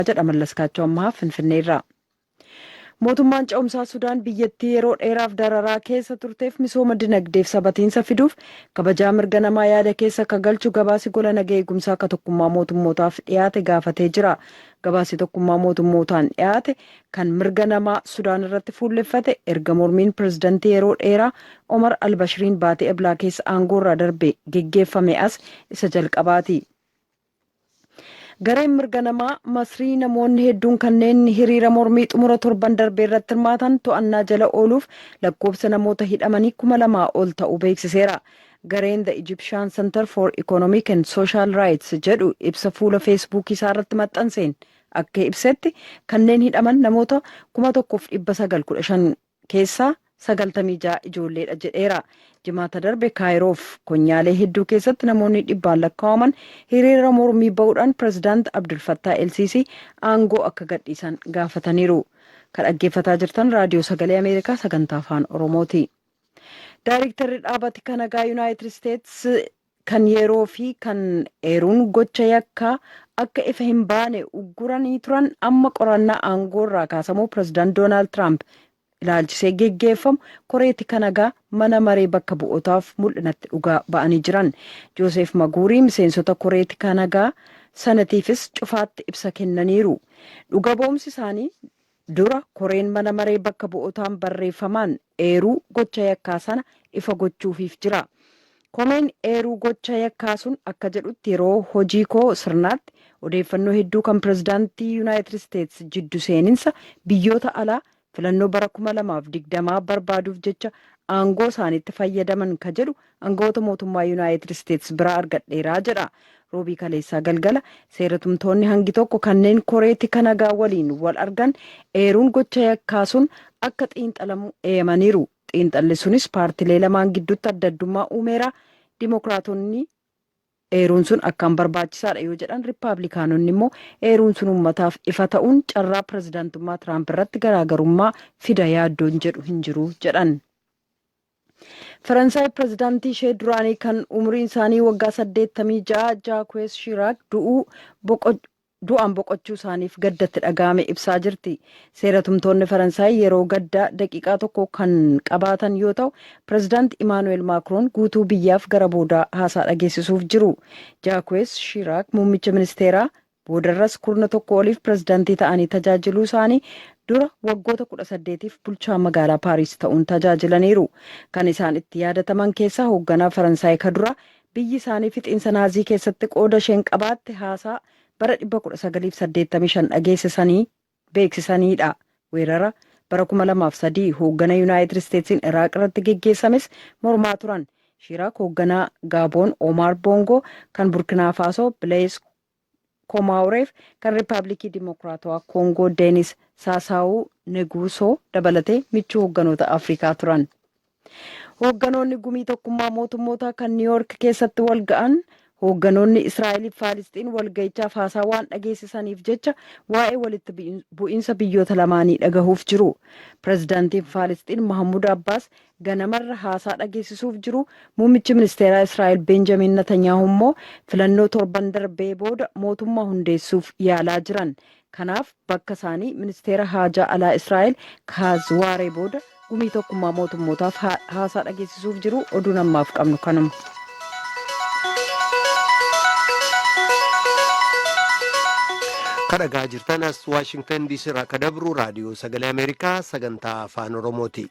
Jedha Mallaskaachoo Ammahaa Finfinneerraa. Mootummaan ce'umsaa Sudaan biyyattii yeroo dheeraaf dararaa keessa turteef misooma dinagdeef sabatiinsa fiduuf kabajaa mirga namaa yaada keessa akka galchu gabaasi gola naga eegumsaa akka tokkummaa mootummootaaf dhiyaate gaafatee jira. Gabaasi tokkummaa mootummootaan dhiyaate kan mirga namaa Sudaan irratti fuulleffate erga mormiin pirezidantii yeroo dheeraa Omar Albashiriin baatee Eblaa keessa aangoorraa darbe geggeeffame as isa jalqabaati. Gareen mirga namaa Masrii namoonni hedduun kanneen hiriira mormii xumura torban darbee irratti hirmaatan to'annaa jala ooluuf lakkoofsa namoota hidhamanii 2000 ol ta'uu beeksiseera. Gareen The Egyptian Center for Economic and Social Rights jedhu ibsa fuula Feesbuukii isaa irratti maxxanseen akka ibsetti, kanneen hidhaman namoota 1915 keessaa 96 ijoolleedha jedheera. Jimaata darbe Kaayiroof konyaalee hedduu keessatti namoonni dhibbaan lakkaa'aman hiriira mormii ba'uudhaan pirezidaant Abdul Fattaa El-Siisii aangoo akka gadhiisan gaafataniiru. Kan dhaggeeffataa jirtan Raadiyoo Sagalee Ameerikaa sagantaa Afaan Oromooti. Daayrektarri dhaabati kan nagaa Yuunaayitid Isteets kan yeroo fi kan eeruun gocha yakkaa akka ifa hin baane ugguranii turan amma qorannaa aangoo irraa kaasamuu pirezidaant Doonaald Tiraamp ilaalchisee geggeeffamu koreetti kan nagaa mana maree bakka bu'ootaaf mul'inatti dhugaa ba'anii jiran. Jooseef Maguurii miseensota koreetti kan nagaa sanatiifis cufaatti ibsa kennaniiru. Dhuga ba'umsi isaanii dura koreen mana maree bakka bu'ootaan barreeffamaan eeruu gocha yakkaa sana ifa gochuufiif jira. Komeen eeruu gocha yakkaa sun akka jedhutti, yeroo hojii koo sirnaatti odeeffannoo hedduu kan pirezidaantii Yuunaayitid Isteets jiddu seeninsa biyyoota alaa filannoo bara 2020 barbaaduuf jecha aangoo isaaniitti fayyadaman ka jedhu aangawoota mootummaa Yuunaayitid Isteets biraa argadheeraa jedha. Roobii kaleessaa galgala seeratumtoonni hangi tokko kanneen koreetti kan nagaa waliin wal argan eeruun gocha yakkaa sun akka xiinxalamu eeyamaniiru. Xiinxalli sunis paartilee lamaan gidduutti adda addummaa uumeera. Dimokiraatonni eeruun sun akkaan barbaachisaadha yoo jedhan, Riippaabilikaanonni immoo eeruun sun uummataaf ifa ta'uun carraa pirezidaantummaa Tiraamp irratti garaagarummaa fida yaaddoon jedhu hin jiru jedhan. Faransaay pirezidaantii ishee duraanii kan umriin isaanii waggaa 86 Jaakuwees Shiraak du'aan boqochuu isaaniif gaddatti dhaga'ame ibsaa jirti. Seeratumtoonni Faransaay yeroo gaddaa daqiiqaa tokko kan qabaatan yoo ta'u, pirezidaanti Imaanu'eel Maakroon guutuu biyyaaf gara boodaa haasaa dhageessisuuf jiru. Jaakuwees Shiraak muummicha ministeeraa, boodarras kurna tokko oliif pirezidaantii ta'anii tajaajiluu isaanii dura waggoota 18f bulchaa magaalaa Paariis ta'uun tajaajilaniiru. Kan isaan itti yaadataman keessaa hoogganaa Faransaay ka dura biyyi isaanii fixiinsa Naazii keessatti qooda isheen qabaatte haasaa bara 1985 dhageessisanii beeksisaniidha. Weerara bara 2003 hooggana Yuunaayitid Isteetsiin Iraaq irratti geggeessames mormaa turan. Shiraak hoogganaa Gaaboon Omar Bongo, kan Burkinaa Faasoo Bilees Komaawureef kan Riippaabilikii Dimokiraatawaa Koongoo Deenis Saasaawuu Neguusoo dabalatee michuu hoogganoota Afrikaa turan. Hoogganoonni gumii tokkummaa mootummootaa kan Niiyoork keessatti wal ga'an hoogganoonni Israa'eliif Faalisxiin walga'ichaaf haasaa waan dhageessisaniif jecha waa'ee walitti bu'iinsa biyyoota lamaanii dhagahuuf jiru. Pirezidaantiin Faalisxiin Mahammud Abbaas ganamarra haasaa dhageessisuuf jiru. Muummichi ministeeraa Israa'el Benjamin Netanyaahu immoo filannoo torban darbee booda mootummaa hundeessuuf yaalaa jiran. Kanaaf bakka isaanii ministeera haajaa alaa Israa'el Kaaz waaree booda gumii tokkummaa mootummootaaf haasaa dhageessisuuf jiru. Oduun ammaaf qabnu kanuma. Kan dhagaa jirtan as Waashingtan DC irraa akka dabru Raadiyoo Sagalee Ameerikaa sagantaa Afaan Oromooti.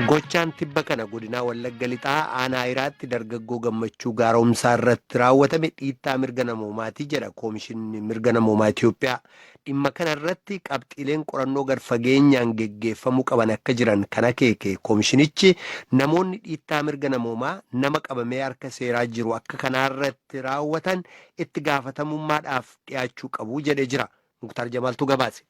Gochaan tibba kana godinaa Wallagga Lixaa aanaa Ayiraatti dargaggoo Gammachuu Gaaromsaa irratti raawwatame dhiittaa mirga namoomaatii jedha Koomishinni Mirga Namoomaa Itiyoophiyaa. Dhimma kana irratti qabxiileen qorannoo gad fageenyaan geggeeffamuu qaban akka jiran kan akeeke koomishinichi, namoonni dhiittaa mirga namoomaa nama qabamee harka seeraa jiru akka kanaarratti raawwatan itti gaafatamummaadhaaf dhiyaachuu qabu jedhee jira. Muktaar Jamaaltu gabaase.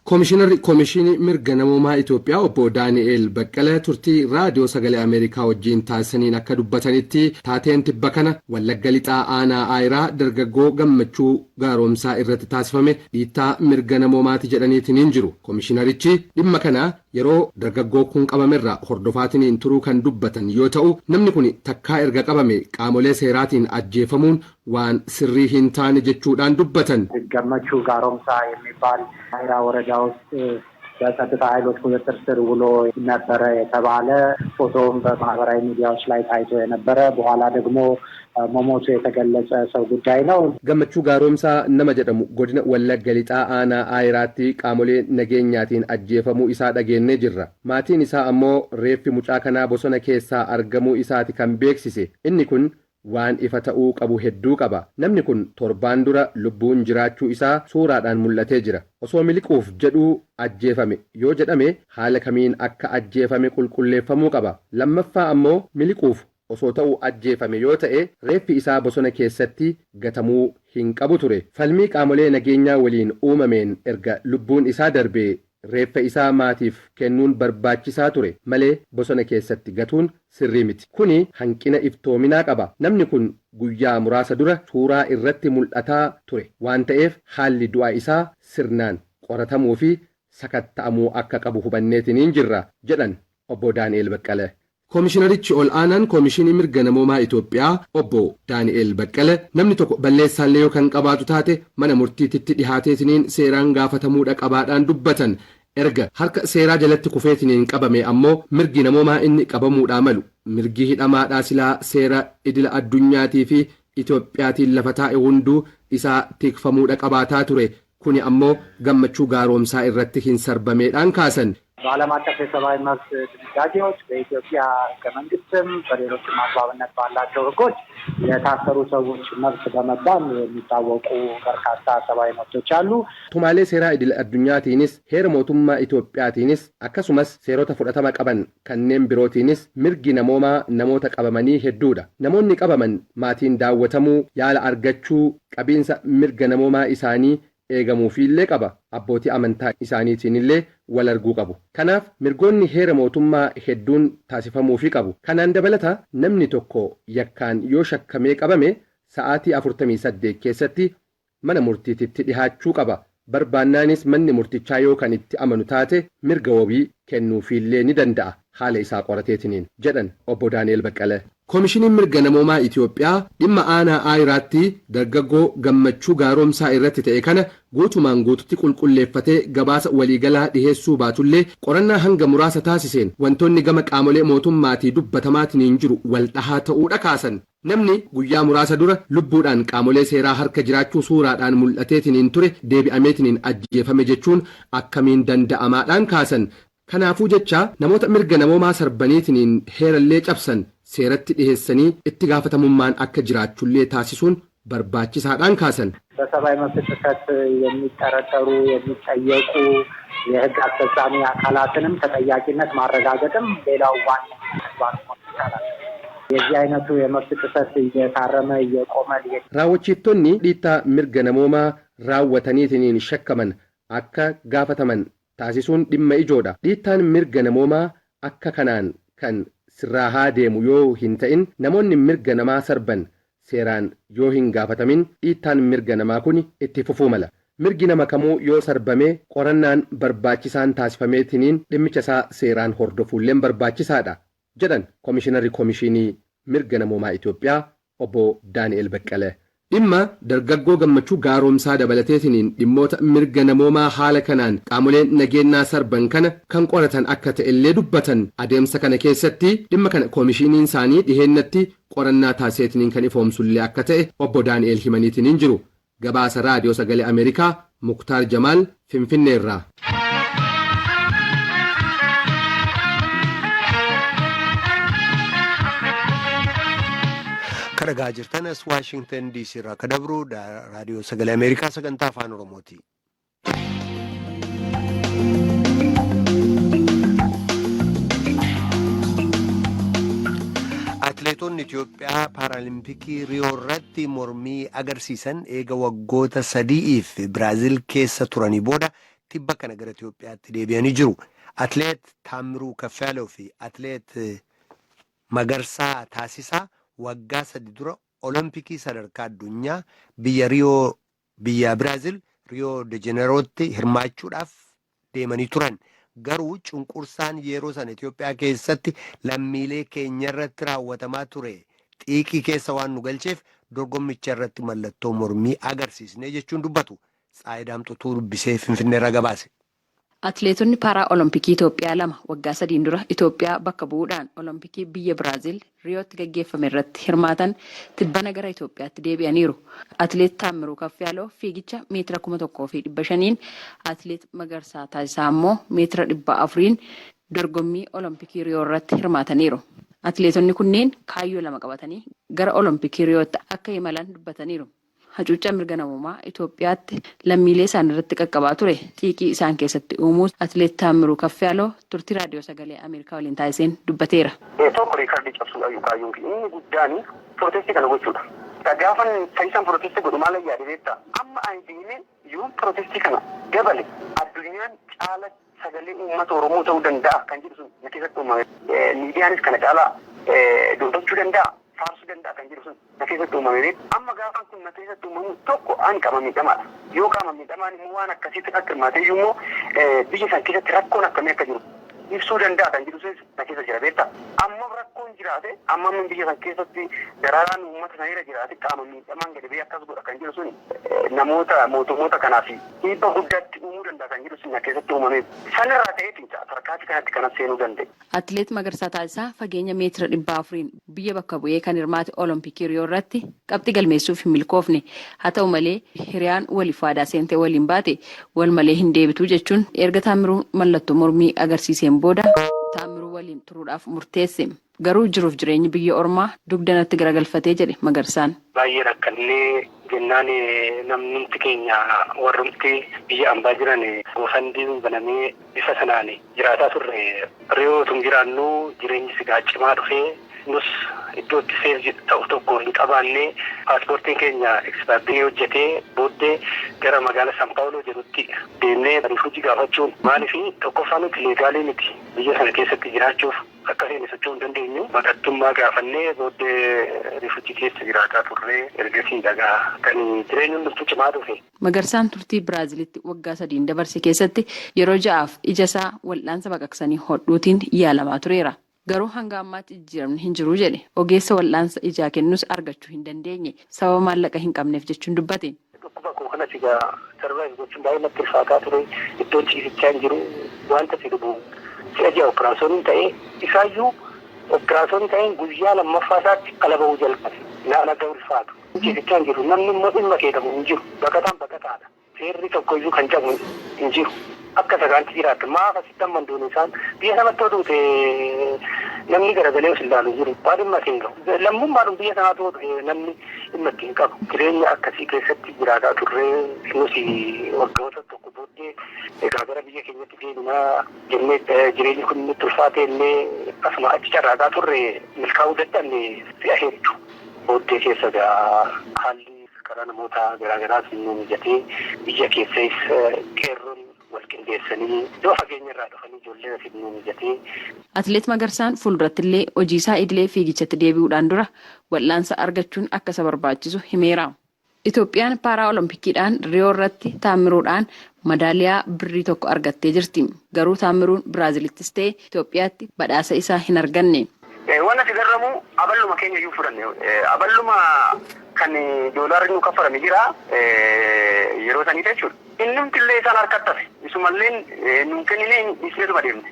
Koomishinarri Koomishinii Mirga Namoomaa Itoophiyaa Obbo Daani'eel Baqqala turtii Raadiyoo Sagalee Ameerikaa wajjiin taasisaniin akka dubbatanitti, taateen tibba kana Wallagga Lixaa Aanaa Aayiraa dargaggoo Gammachuu Gaaromsaa irratti taasifame dhiittaa mirga namoomaati jedhaniitiniin jiru. Komishinarichi dhimma kana yeroo dargaggoo kun qabamerraa hordofaatiniin turuu kan dubbatan yoo ta'u, namni kun takkaa erga qabame qaamolee seeraatiin ajjeefamuun waan sirrii hin taane jechuudhaan dubbatan. ገመቹ ጋሮምሳ የሚባል አይራ ወረዳ ውስጥ በጸጥታ ኃይሎች ቁጥጥር ስር ውሎ ነበረ የተባለ ፎቶውም በማህበራዊ ሚዲያዎች ላይ ታይቶ የነበረ በኋላ ደግሞ መሞቱ የተገለጸ ሰው ጉዳይ ነው። Gammachuu Gaaromsaa nama jedhamu godina Wallagga Lixaa aanaa Aayiraatti qaamolee nageenyaatiin ajjeefamuu isaa dhageennee jirra. Maatiin isaa ammoo reeffi mucaa kanaa bosona keessaa argamuu isaati kan beeksise. Inni kun waan ifa ta'uu qabu hedduu qaba. Namni kun torbaan dura lubbuun jiraachuu isaa suuraadhaan mul'atee jira. Osoo miliquuf jedhuu ajjeefame yoo jedhame haala kamiin akka ajjeefame qulqulleeffamuu qaba. Lammaffaa ammoo miliquuf osoo ta'u ajjeefame yoo ta'e reeffi isaa bosona keessatti gatamuu hin qabu ture. Falmii qaamolee nageenyaa waliin uumameen erga lubbuun isaa darbee reeffa isaa maatiif kennuun barbaachisaa ture malee bosona keessatti gatuun sirrii miti. Kuni hanqina iftoominaa qaba. Namni kun guyyaa muraasa dura suuraa irratti mul'ataa ture waan ta'eef haalli du'a isaa sirnaan qoratamuu fi sakatta'amuu akka qabu hubanneetiniin jirra jedhan obbo Daani'el Baqqalee. Koomishinarichi ol aanaan Koomishinii Mirga Namoomaa Itoophiyaa obbo Daani'el Baqqale namni tokko balleessaallee yoo kan qabaatu taate mana murtiititti dhihaateetiniin seeraan gaafatamuudha qabaadhaan dubbatan. Erga harka seeraa jalatti kufeetiniin qabame ammoo mirgi namoomaa inni qabamuudhaa malu mirgi hidhamaadhaa silaa seera idila addunyaatii fi Itoophiyaatiin lafa taa'e hunduu isaa tikfamuudha qabaataa ture. Kuni ammoo Gammachuu Gaaromsaa irratti hin sarbameedhaan kaasan. በዓለም አቀፍ የሰብአዊ መብት ድንጋጌዎች በኢትዮጵያ ሕገ መንግስትም በሌሎችም አግባብነት ባላቸው ሕጎች የታሰሩ ሰዎች መብት በመባል የሚታወቁ በርካታ ሰብአዊ መብቶች አሉ። Tumaalee seeraa idil addunyaatiinis heera mootummaa Itoophiyaatiinis akkasumas seerota fudhatama qaban kanneen birootiinis mirgi namoomaa namoota qabamanii hedduudha. Namoonni qabaman maatiin daawwatamuu, yaala argachuu, qabiinsa mirga namoomaa isaanii eegamuufiillee qaba. Abbootii amantaa isaaniitiinillee wal arguu qabu. Kanaaf mirgoonni heera mootummaa hedduun taasifamuufii qabu. Kanaan dabalata namni tokko yakkaan yoo shakkamee qabame sa'aatii 48 keessatti mana murtiititti dhihaachuu qaba. Barbaannaanis manni murtichaa yoo kan itti amanu taate mirga wabii kennuufiillee ni danda'a haala isaa qorateetiniin jedhan obbo Daani'el Baqqalee. Koomishiniin Mirga Namoomaa Itoophiyaa dhimma aanaa Aayiraatti dargaggoo Gammachuu Gaaromsaa irratti ta'e kana guutumaan guututti qulqulleeffatee gabaasa waliigalaa dhiheessuu baatullee qorannaa hanga muraasa taasiseen wantoonni gama qaamolee mootummaatii dubbatamaatiin jiru wal dhahaa ta'uudha kaasan. Namni guyyaa muraasa dura lubbuudhaan qaamolee seeraa harka jiraachuu suuraadhaan mul'ateetiniin ture deebi'ameetiniin ajjeefame jechuun akkamiin danda'amaadhaan kaasan. Kanaafuu jecha namoota mirga namoomaa sarbaniitiniin heerallee cabsan seeratti dhiheessanii itti gaafatamummaan akka jiraachullee taasisuun barbaachisaadhaan kaasan. በሰብአዊ መብት ጥሰት የሚጠረጠሩ የሚጠየቁ የሕግ አስፈጻሚ አካላትንም ተጠያቂነት ማረጋገጥም ሌላው ዋና ተግባር መሆን ይቻላል። የዚህ አይነቱ የመብት ጥሰት እየታረመ እየቆመ ሊሄድ Raawwachiiftonni dhiittaa mirga namoomaa raawwataniitiniin shakkaman akka gaafataman taasisuun dhimma ijoodha. Dhiittaan mirga namoomaa akka kanaan kan sirraahaa deemu yoo hin ta'in namoonni mirga namaa sarban seeraan yoo hin gaafatamin dhiittaan mirga namaa kun itti fufuu mala. Mirgi nama kamuu yoo sarbame qorannaan barbaachisaan taasifameetiniin dhimmicha isaa seeraan hordofuulleen barbaachisaadha jedhan Koomishinarri Koomishinii Mirga Namoomaa Itoophiyaa obbo Daani'el Baqqalee. Dhimma dargaggoo Gammachuu Gaaromsaa dabalateetiniin dhimmoota mirga namoomaa haala kanaan qaamoleen nageenyaa sarban kana kan qoratan akka ta'ellee dubbatan. Adeemsa kana keessatti dhimma kana koomishiniin isaanii dhiheennatti qorannaa taasiseetiniin kan ifoomsullee akka ta'e obbo Daani'el himaniitiniin jiru. Gabaasa Raadiyoo Sagalee Ameerikaa Muktaar Jamaal Finfinneerraa. Kan dhagaa jirtan as Waashingtan DC irraa kan dabru Raadiyoo Sagalee Ameerikaa sagantaa Afaan Oromooti. Atileetonni Itoophiyaa Paaraalimpikii Riyoo irratti mormii agarsiisan eega waggoota sadi'iif Biraazil keessa turanii booda tibba kana gara Itoophiyaatti deebi'anii jiru. Atileet Taammiruu Kaffaaloo fi Atileet Magarsaa Taasisaa waggaa 3 dura Olompikii sadarkaa addunyaa biyya Riyoo biyya Biraazil Riyoo de Jenerootti hirmaachuudhaaf deemanii turan. Garuu cunqursaan yeroo sana Itoophiyaa keessatti lammiilee keenya irratti raawwatamaa ture xiiqii keessa waan nu galcheef dorgommicha irratti mallattoo mormii agarsiisne jechuun dubbatu. Tsaayi Daamxotuu dubbisee Finfinneerraa gabaase. Atileetonni Paaraa Olompikii Itoophiyaa 2 waggaa sadiin dura Itoophiyaa bakka bu'uudhaan Olompikii biyya Biraazil Riyootti gaggeeffame irratti hirmaatan tibbana gara Itoophiyaatti deebi'aniiru. Atileet Taammiruu Kaffiyaaloo fiigicha meetira 1500n, Atileet Magarsaa Taasisaa ammoo meetira 400n dorgommii Olompikii Riyoo irratti hirmaataniiru. Atileetonni kunneen kaayyoo lama qabatanii gara Olompikii Riyootti akka imalan dubbataniiru. Hacuuccaa mirga namoomaa Itoophiyaatti lammiilee isaaniirratti qaqqabaa ture xiiqii isaan keessatti uumuu Atileet Taammiruu Kaffiyaaloo turtii Raadiyoo Sagalee Ameerikaa waliin taasiseen dubbateera. Tokko riikardii cabsuudha kaayyoon kiyya inni guddaan protestii kana gochuudha. Gaafan Fayyisaan protestii godhu maal yaade beektaa? Amma ani deemee yoon protestii kana dabale addunyaan caala sagalee uummata Oromoo ta'uu danda'a kan jedhu sun na keessatti uumame. Miidiyaanis kana caalaa dubbachuu danda'a, faarsuu danda'a kan jedhu sun na keessatti uumame. Amma gaafan kun na keessatti uumamu tokko ani qaama miidhamaadha. Yoo qaama miidhamaan immoo waan akkasiitti akka hirmaatee immoo biyya san keessatti rakkoon akkamii akka jiru ibsuu danda'a kan jedhu sunis na keessa jira beektaa. Amma rakkoon jiraate, amma biyya san keessatti dararaan uummata sanirra jiraate, qaama miidhamaan gadi ba'ee akkas godha kan jedhu sun namoota mootummoota kanaaf dhiibba guddaatti uumuu danda'a kan jedhu sun na keessatti uumame. Sanirraa ta'eeti tarkaanfii kanatti kanas seenuu danda'e. Atileet Magarsaa Taasisaa fageenya meetira 400n biyya bakka bu'ee kan hirmaate Olompikii Riyoo irratti qabxii galmeessuuf hin milkoofne. Haa ta'u malee hiriyaan waliif waadaa seentee waliin baate wal malee hin deebitu jechuun erga Taammiruu mallattoo mormii agarsiiseen booda Taammiruu waliin turuudhaaf murteesse. Garuu jiruuf jireenyi biyya ormaa dugda natti garagalfatee jedhe Magarsaan. Baay'ee rakkannee jennaan namnumti keenya warrumti biyya ambaa jiran GoFundMe banamee bifa sanaan jiraataa turre. Riyootum jiraannu jireenyi sigaa cimaa dhufee nus iddoo itti safe ta'u tokko hin qabaanne, paaspoortiin keenya expired hojjetee booddee gara magaala San Paawuloo jedhutti deemnee refugee gaafachuun, maaliif tokkoffaa nuti legal miti, biyya sana keessatti jiraachuuf akka seene socho'uu hin dandeenyu. Baqattummaa gaafannee booddee refugee keessa jiraataa turre. Ergasii dhagaa kan jireenyi hundumtuu cimaa dhufe. Magarsaan turtii Biraazilitti waggaa sadiin dabarse keessatti yeroo ja'aaf ija isaa wal'aansa baqaqsanii hodhuutiin yaalamaa tureera. Garuu hanga ammaatti jijjiiramni hin jiru jedhe. Ogeessa wal'aansa ijaa kennus argachuu hin dandeenye sababa maallaqa hin qabneef jechuun dubbate. Dhukkuba koo kanas egaa survive gochuun baay'ee natti ulfaataa ture. Iddoon ciisichaa hin jiru. Wanta si dhubu si'a ji'a operaasyooniin ta'ee isaayyuu operaasyoonii ta'een guyyaa lammaffaa isaatti ala ba'uu jalqabe. Naga ulfaatu. Ciisichaa hin jiru. Namni immoo dhimma kee qabu hin jiru. Baqataan baqataadha. Seerri tokkoyyuu kan cabu hin jiru. Akka sagaanti jiraattu maaf asitti amma hin isaan biyya sanatti oduute namni garagalee os ilaalu jiru. Waan dhimma hin qabu. Lammummaadhum biyya sanaatu namni dhimma itti hin qabu. Jireenya akkasii keessatti jiraataa turree nuti waggoota tokko booddee egaa gara biyya keenyatti deebinaa jennee jireenyi kun nutti ulfaate illee akkasuma achi carraaqaa turre, milkaa'uu dadhabne si'a hedduu. Booddee keessa egaa haalli karaa namoota garaagaraatiin nu mijatee biyya keessas qeerroon wal qindeessanii iddoo fageenya irraa dhufanii ijoollee asiin nu mijatee. Atileet Magarsaan fuulduratti illee hojii isaa idilee fiigichatti deebi'uudhaan dura wal'aansa argachuun akka isa barbaachisu himeera. Itoophiyaan paaraa Oloompikiidhaan Riyoo irratti Taammiruudhaan madaaliyaa birrii tokko argattee jirti. Garuu Taammiruun Biraazilittis ta'e Itoophiyaatti badhaasa isaa hin arganne. Waan asi garramu aballuma keenya iyyuu fudhanne, aballuma kan doolaarri nu kaffalame jira yeroo sanii jechuudha. Innumti illee isaan harkatti hafe, isumallee nuun kennine, dhiisneetuma deemne.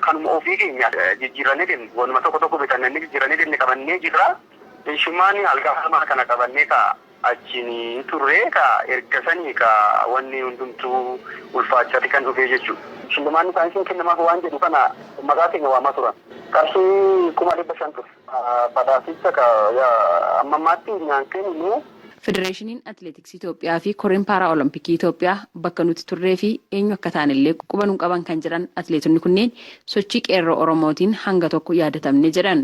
Kanuma ofii keenya jijjiirannee deemne, wanuma tokko tokko bitannee jijjiirannee deemne qabannee jirra. Ishumaan algaa kana qabannee ka achiin turre, ka erga sanii ka wanni hundumtuu ulfaachaati kan dhufee jechuudha. Shillimaanni isaanii kennamaaf waan jedhu kana maqaa keenya waamaa turan. Qarshii 500,000 ture. Badhaasicha ka amma ammaatti naan kennine. Federeeshiniin Atileetiksii Itoophiyaa fi Koreen Paaraa Olompikii Itoophiyaa bakka nuti turree fi eenyu akka ta'an illee quba nuun qaban kan jedhan atileetonni kunneen sochii qeerroo Oromootiin hanga tokko yaadatamne jedhan.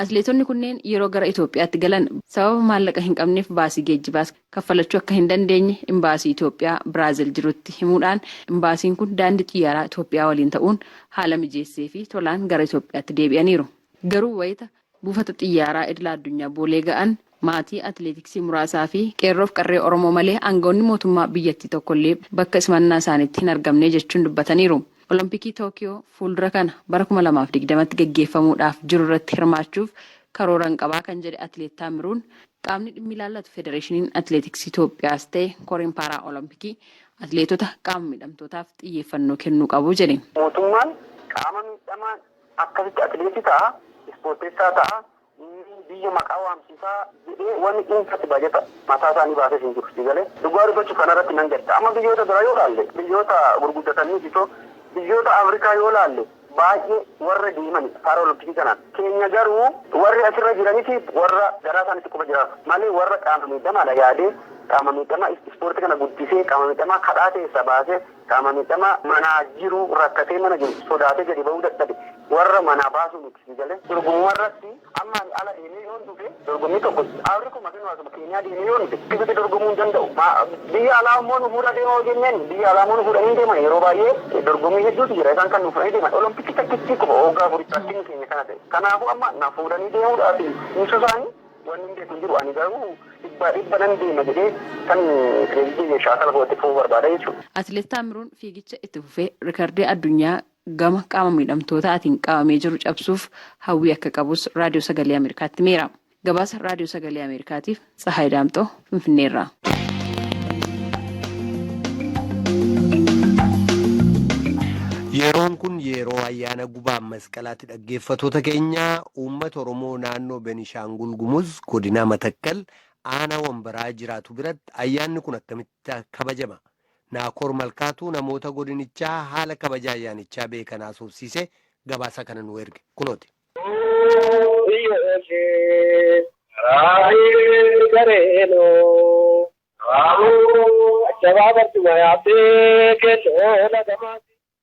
Atileetonni kunneen yeroo gara Itoophiyaatti galan sababa maallaqa hin qabneef baasii geejjibaas kaffalachuu akka hin dandeenye imbaasii Itoophiyaa Biraazil jirutti himuudhaan imbaasiin kun daandii xiyyaaraa Itoophiyaa waliin ta'uun haala mijeessee fi tolaan gara Itoophiyaatti deebi'aniiru. Garuu wayita buufata xiyyaaraa idila addunyaa Boolee ga'an maatii atileetiksii muraasaa fi qeerroof qarree Oromoo malee aangawoonni mootummaa biyyattii tokkollee bakka simannaa isaaniitti hin argamne jechuun dubbataniiru. Olompikii Tookiyoo fuuldura kana bara 2020tti gaggeeffamuudhaaf jiru irratti hirmaachuuf karooran qabaa kan jedhe Atileet Taamiruun, qaamni dhimmi ilaallatu Federeeshiniin Atileetiksii Itoophiyaas ta'e koreen Paaraa Olompikii atileetota qaama miidhamtootaaf xiyyeeffannoo kennuu qabu jedhe. Mootummaan qaama miidhamaan akkasitti atileetii ta'a, ispoorteessaa ta'a, biyya maqaa waamsisaa jedhee wanni dhuunfatti baajata mataa isaanii baasee hin jiru. Galee dhugaa dubbachuuf kanarratti nan gadda. Amma biyyoota biraa yoo laalle, biyyoota gurguddatanii jitoo biyyoota Afrikaa yoo laalle, baay'ee warra deeman paara olompikii kanaan. Keenya garuu warri asirra jiraniif warra garaa isaaniitti qofa jiraatu malee warra qaama miidhamaadha yaadee, qaama miidhamaa ispoortii kana guddisee, qaama miidhamaa kadhaa keessaa baasee, qaama miidhamaa manaa jiru rakkatee mana jiru sodaatee gadi ba'uu dadhabe warra manaa baasuu miti. Galee dorgommii irratti amma ani ala deemee yoon dhufe, dorgommii tokko Afrikuma kennu Keenyaa deemee yoon dhufe akkasitti dorgomuu hin danda'u. Biyya alaa immoo nu fuudha deemaa jenneen, biyya alaa immoo nu fuudhanii deeman. Yeroo baay'ee dorgommii hedduutu jira, isaan kan nu fuudhanii deeman. Olompikii takkitti qofa waggaa 4 rakkinni keenya kana ta'e. Kanaafuu amma na fuudhanii deemuudhaaf ibsu isaanii wanni hin beeku hin jiru. Ani garuu 100% nan deema jedhee kan kireeditii shaakala kootti fufuu barbaada jechuudha. Atileet Taamiruun fiigicha itti fufee rikardii addunyaa gama qaama miidhamtootaatiin qabamee jiru cabsuuf hawwii akka qabus Raadiyoo Sagalee Ameerikaatti himeera. Gabaasa Raadiyoo Sagalee Ameerikaatiif Tsahaay Daamxoo Finfinneerraa. Yeroon kun yeroo ayyaana gubaa masqalaatti, dhaggeeffatoota keenya. Uummata Oromoo naannoo Benishaangul Gumuz, godina Matakkal, aanaa Wambaraa jiraatu biratti ayyaanni kun akkamitti kabajama? Naakoor Malkaatuu namoota godinichaa haala kabaja ayyaanichaa beekan haasofsiise gabaasa kana nu erge, kunooti.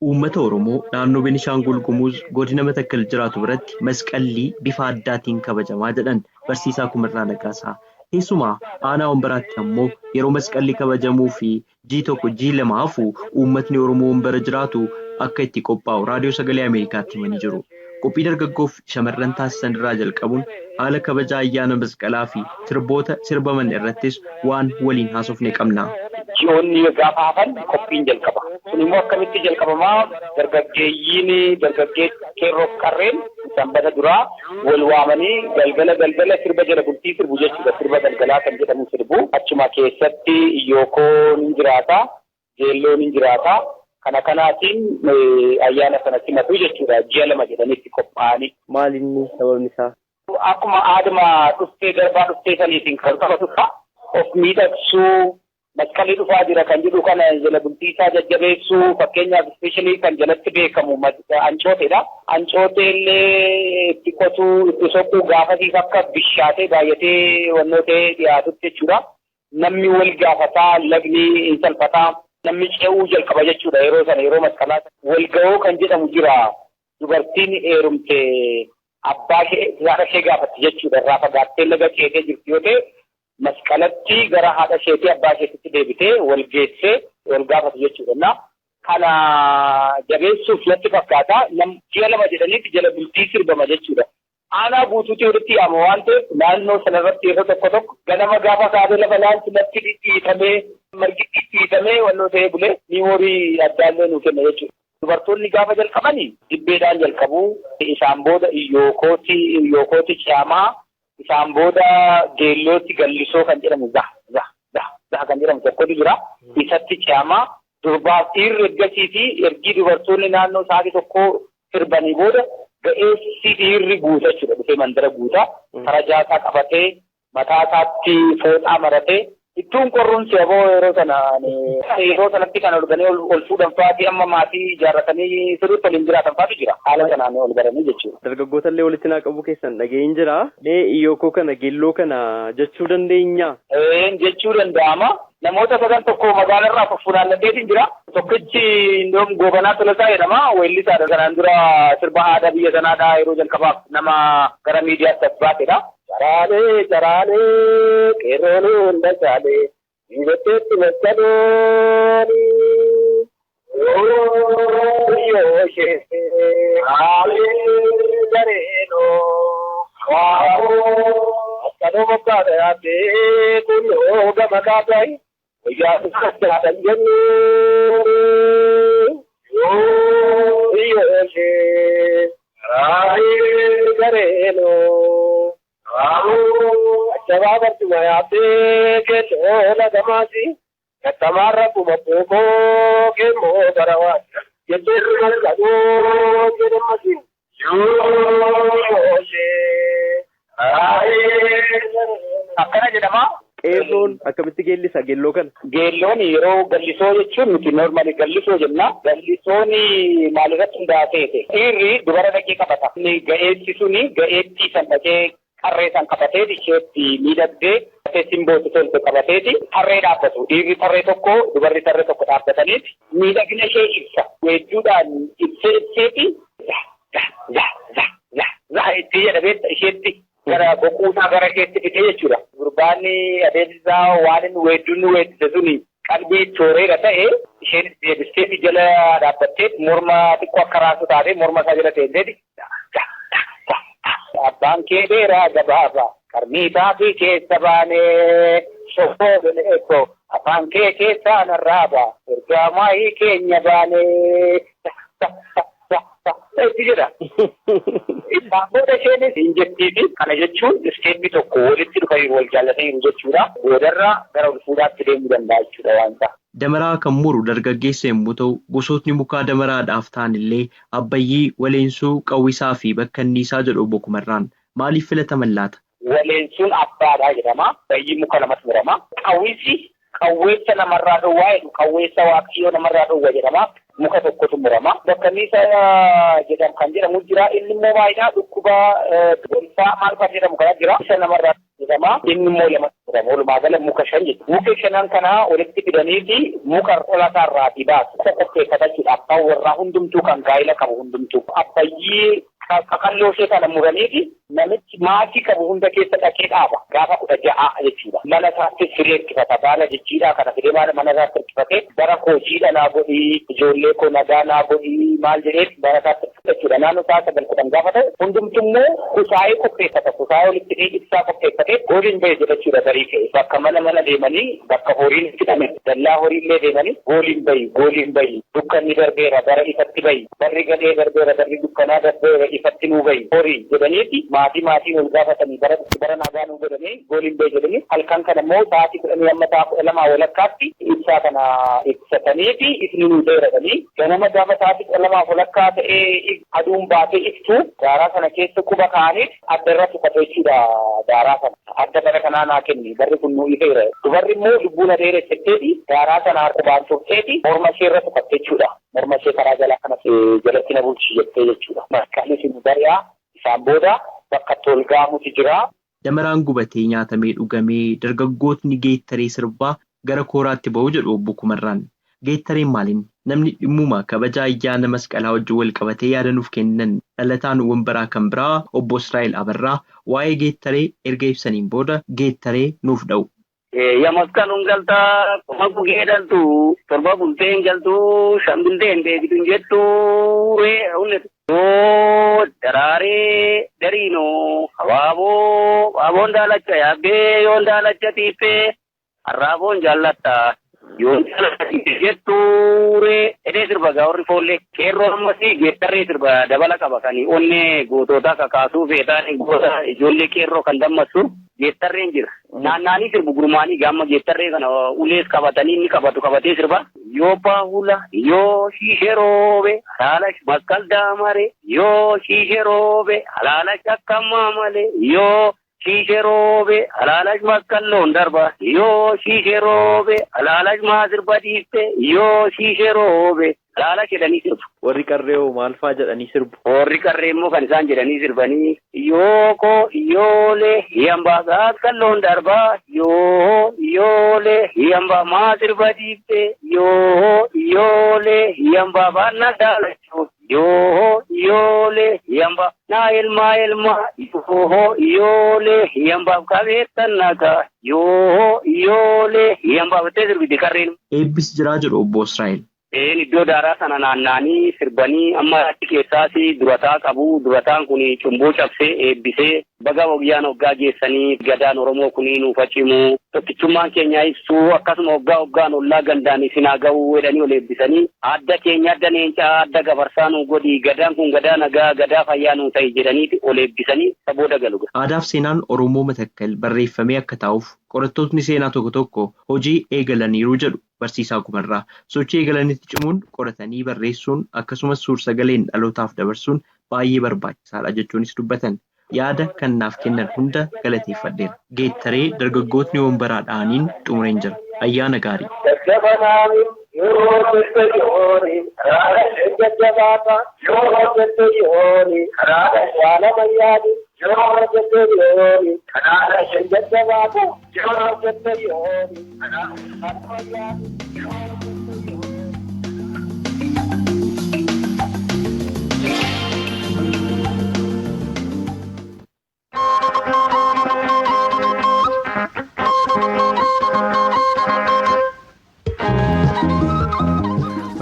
Uummata Oromoo naannoo Benishaangul Gumuz, godina Matakkal jiraatu biratti masqalli bifa addaatiin kabajamaa jedhan barsiisaa Kumirraa Nagaasaa. Keessumaa aanaa Wambaraatti ammoo yeroo masqalli kabajamuu fi ji'i 1 ji'i 2 hafu uummatni Oromoo Wambara jiraatu akka itti qophaa'u Raadiyoo Sagalee Ameerikaatti himanii jiru. Qophii dargaggoof shamarran taasisan irraa jalqabuun haala kabaja ayyaana masqalaa fi sirboota sirbaman irrattis waan waliin haasofne qabna. Ji'oonni gaafa hafan qophiin jalqaba. Kun immoo akkamitti jalqabamaa? Dargaggeeyyiin, dargaggee qeerroof qarreen, sanbata duraa wal waamanii galgala galgala sirba jala bultii sirbu jechuudha. Sirba galgalaa kan jedhamu sirbu. Achuma keessatti yookoon ni jiraata, jeelloon ni jiraata. Kana kanaatiin ayyaana sana simatu jechuudha. Ji'a 2 jedhanitti qophaa'anii. Maal inni sababni isaa? Akkuma aaduma dhuftee darbaa dhuftee saniitiin kan qabatudha. Of miidhagsuu, masqalli dhufaa jira kan jedhu kana jala bultii isaa jajjabeessuu, fakkeenyaaf especially kan jalatti beekamu ancooteedha. Ancootee illee itti qotuu, itti soquu, gaafasiif akka bishaatee baay'atee wannoo ta'ee dhiyaatutti jechuudha. Namni wal gaafataa, lagni hin salphataa, namni ce'uu jalqaba jechuudha yeroo sana, yeroo masqalaa. Wal ga'uu kan jedhamu jira. Dubartiin heerumte abbaa ishee, haadha ishee gaafatti jechuudha. Irraa fagaattee laga ceetee jirti yoo ta'e, masqalatti gara haadha isheetii abbaa isheetitti deebitee wal geessee wal gaafatu jechuudha. Kana jabeessuuf natti fakkaata. Ji'a 2 jedhaniitti jala bultii sirbama jechuudha. Aanaa guutuutti walitti yaama waan ta'eef, naannoo sanarratti yeroo tokko tokko ganama gaafa kaatee lafa laaltu lafti dhidhiitamee, margi dhidhiitamee wannoo ta'ee bulee memory addaallee nuu kenna jechuudha. Dubartoonni gaafa jalqabanii dibbeedhaan jalqabu. Isaan booda iyyookooti caamaa, isaan booda geellootti gallisoo kan jedhamu, zah zah zah zah kan jedhamu tokkotu jira. Isatti caamaa durbaaf dhiirri ergasii fi ergii dubartoonni naannoo sa'aatii tokkoo sirbanii booda ga'eessi dhiirri guuta jechuudha. Dhufee mandara guuta. Farajaasaa qabatee, mataa isaatti fooxaa maratee, ittuun qorruun si'aboo yeroo sana, yeroo sanatti kan ol ganii ol fuudhan fa'aati, amma maatii ijaarratanii sirriitti waliin jiraatan fa'aatu jira. Haala kanaan ol baranii jechuudha. Dargaggoota illee walitti naa qabu keessan dhaga'een jira. Mee iyyokoo kana, geelloo kana jechuu dandeenya? Jechuu danda'ama. Namoota sadan tokko magaalarraa fuffunaannadheetiin jira. Tokkichi indoom Goobanaa Tolasaa jedhama. Weellisaadha. Kanaan dura sirba aadaa biyya sanaadhaa yeroo jalqabaaf nama gara miidiyaatti as baasedha. Caraalee caraalee qeerroon hunda caalee dhiibatteetti masqalooni. Yoo ishee haalee gareenoo masqaloo moggaadha yaaddee kun yoo gama kaataayi wayyaa kan jennu. Yoo iyyoolee raayii gareenoo Achabaa barcuma yaabbee keelloo lagamaati. Kattamaarra kuma bookoo keemmoo garawaati. Jetteerri malkadoo jedhamasi. Akkana jedhama. Qeerroon akkamitti geellisa geelloo kana? Geelloon yeroo gallisoo jechuun nuti noormaali gallisoo jenna. Gallisoon maalirratti hundaa'aa ta'e? Dhiirri dubara dhaqee qabata. Ga'eessi suni ga'eettii san dhaqee qarree san qabateeti isheetti miidhagdee simbootti tolte qabateeti tarree dhaabbatu. Dhiirri tarree tokko dubarri tarree tokko dhaabbataniiti miidhagina ishee ibsa. Weedduudhaan ibsee ibseeti itti jedhamee isheetti gara boquusaa gara isheetti fidee jechuudha. Gurbaan adeemsisaa waan inni weedduun nu weeddise suni qalbii tooreera ta'e isheen deebisteeti jala dhaabbattee morma xiqqoo akka raasuu taatee morma isaa jala teenteeti. Abbaan kee dheeraa gabaabaa qarmii taafii keessa baanee shoffoo eekoo afaan kee keessaa narraabaa ergaa maayii keenya baanee itti jedha. Isaan booda isheenis hin jettiifi kana jechuun isteeppi tokko walitti dhufanii wal jaallatanii jechuudha. Boodarra gara ol fuudhaatti deemuu danda'a jechuudha waan ta'a. Damaraa kan muru dargaggeessa yommuu ta'u, gosootni mukaa damaraadhaaf ta'an illee Abbayyii, Waleensuu, Qawwisaa fi Bakkanniisaa jedhu obbo Kumarraan. Maaliif filataman laata? Waleensuun abbaadhaa jedhama. Abbayyii muka lamatti murama. Qawwisi qawweessa namarraa dhowwaa jedhu qawweessa waaqayyoo namarraa dhowwa jedhama. Muka tokkotu murama. Bakkanniisa jedhamu kan jedhamu jira. Inni immoo baay'inaa dhukkuba gonfaa maal fa'a jedhamu kana jira. Isa namarraa jedhama. Inni immoo lamatti murama. Walumaa gala muka shan jechuudha. Muka shanan kana walitti fidaniiti muka dholataa irraatii baasu. Muka qopheeffata jechuudha. Abbaan warraa hundumtuu kan gaa'ila qabu hundumtuu. Abbayyii qaqalloo ishee kana muraniiti namichi maatii qabu hunda keessa dhaqee dhaaba. Gaafa 16 jechuudha. Mana isaatti firee hirkifata. Baala jijjiidhaa kana fidee mana isaatti hirkifatee bara koo jiidha naa godhii, ijoollee koo nagaa naa godhii maal jedhee bara isaatti hirkifata jechuudha. Naannoo isaa 9 10 gaafa ta'u hundumtu immoo kusaayee qopheeffata. Kusaayee walitti fidee ibsaa qopheeffatee gooliin bahe jedha jechuudha barii ka'e. Bakka mana mana deemanii bakka horiin fidhame dallaa horiillee deemanii gooliin bahi gooliin bahi dukkanni darbeera bara ifatti bahi barri gadhee darbeera barri dukkanaa darbeera ifatti nuu bahi horii jedhaniiti maatii maatiin ol gaafatanii bara bara nagaa nuu godhanii gooliin bahi jedhanii halkan kana immoo sa'aatii 10 amma sa'a 12 walakkaatti ibsaa kana ibsataniiti ifni nuu dheeratanii ganama gaafa sa'aatii 12 walakkaa ta'ee aduun baatee iftu daaraa sana keessa quba kaa'aniit adda irra tuqatu jechuudha daaraa sana. Adda bara kanaa naa kenni barri kun nuu ifeera. Dubarri immoo lubbuun adeeressetteeti daaraa sana qubaan tuqxeeti morma ishee irra tuqatte jechuudha. Morma ishee karaa jalaa kana jalatti na bulchi jettee jechuudha. Masqalli sun bari'aa isaan booda bakka tolgaamutu jira. Damaraan gubatee nyaatamee dhugamee dargaggootni geettaree sirbaa gara kooraatti ba'u jedhu obbo Kumarraan. Geettareen maaliin namni dhimmuma kabaja ayyaana masqalaa wajjin wal qabatee yaada nuuf kennan dhalataan wambaraa kan biraa obbo Israa'el Abarraa waa'ee geettaree erga ibsaniin booda geettaree nuuf dha'u. Yamasqaluun galtaa kuma gugee dhaltu torba bultee hin galtu shan bultee hin beektu hin jettu ree yoo daraaree dariinoo abaaboo abaaboon daalacha yaabbee yoon daalacha tiiffee arraaboon jaallatta yoon jaallatta tiiffee jettu ree edee sirba gaa'orri foollee qeerroo ammasii geettarree sirba dabala qaba kan onnee gootota kakaasuu feetaan goota ijoollee qeerroo kan dammassu geettarreen jira. Naannaanii sirbu gurmaanii gaama geettarree kana ulees qabatanii inni qabatu qabatee sirba. Yoo baahula yoo shiishee roobe halaala maskal daamare yoo shiishee roobe halaala shakkamaa malee yoo shiishee roobe halaala maskal loon darba yoo shiishee roobe halaala maasirba dhiifte yoo shiishee roobe halaala jedhanii sirbu. Warri qarree hoo maal fa'aa jedhanii sirbu? Warri qarree immoo kan isaan jedhanii sirbanii yoo koo yoolee hiyambaa maskal loon darbaa yoo yoolee hiyambaa maasirba dhiifte yoo yoolee hiyambaa baannaa daalachuu yoo yoolee hiyambaa naa elmaa elmaa yoo yoolee hiyambaaf qabeessan nagaa yoo yoolee hiyambaaf ittee sirbiti qarreen. Eebbis jiraa jedhu obbo Israa'el. Iddoo daaraa sana naanna'anii sirbanii amma achi keessaas durataa qabu. Durataan kun cumboo cabsee eebbisee baga wayyaan hoggaa geessanii gadaan Oromoo kun nuuf cimu tokkichummaan keenya ibsuu akkasuma hoggaa hoggaan ollaa gandaan isin haa ga'u jedhanii ol eebbisanii adda keenya adda leencaa adda gafarsaa nuu godhi gadaan kun gadaa nagaa gadaa fayyaa nuu ta'i jedhaniiti ol eebbisanii sabooda galu. Aadaaf seenaan Oromoo Matakkal barreeffamee akka taa'uuf qorattootni seenaa tokko tokko hojii eegalaniiru jedhu barsiisaa Kumarraa. Sochii eegalanitti cimuun qoratanii barreessuun akkasumas suur-sagaleen dhalootaaf dabarsuun baay'ee barbaachisaadha jechuunis dubbatan. Yaada kan naaf kennan hunda galateeffadheera. Geettaree dargaggootni wombaraa dha'aniin xumureen jira. Ayyaana gaarii.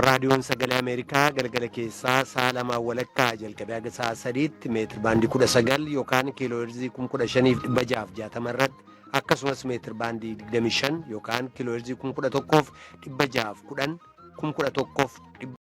Raadiyoon Sagalee Ameerikaa galgala keessaa sa'a lamaan walakkaa jalqabee haga sa'a 3tti meetir baandii 19 yookaan kiiloo heerzii 15,660 irratti akkasumas meetir baandii 25 yookaan kiiloo heerzii 11,610 11,000.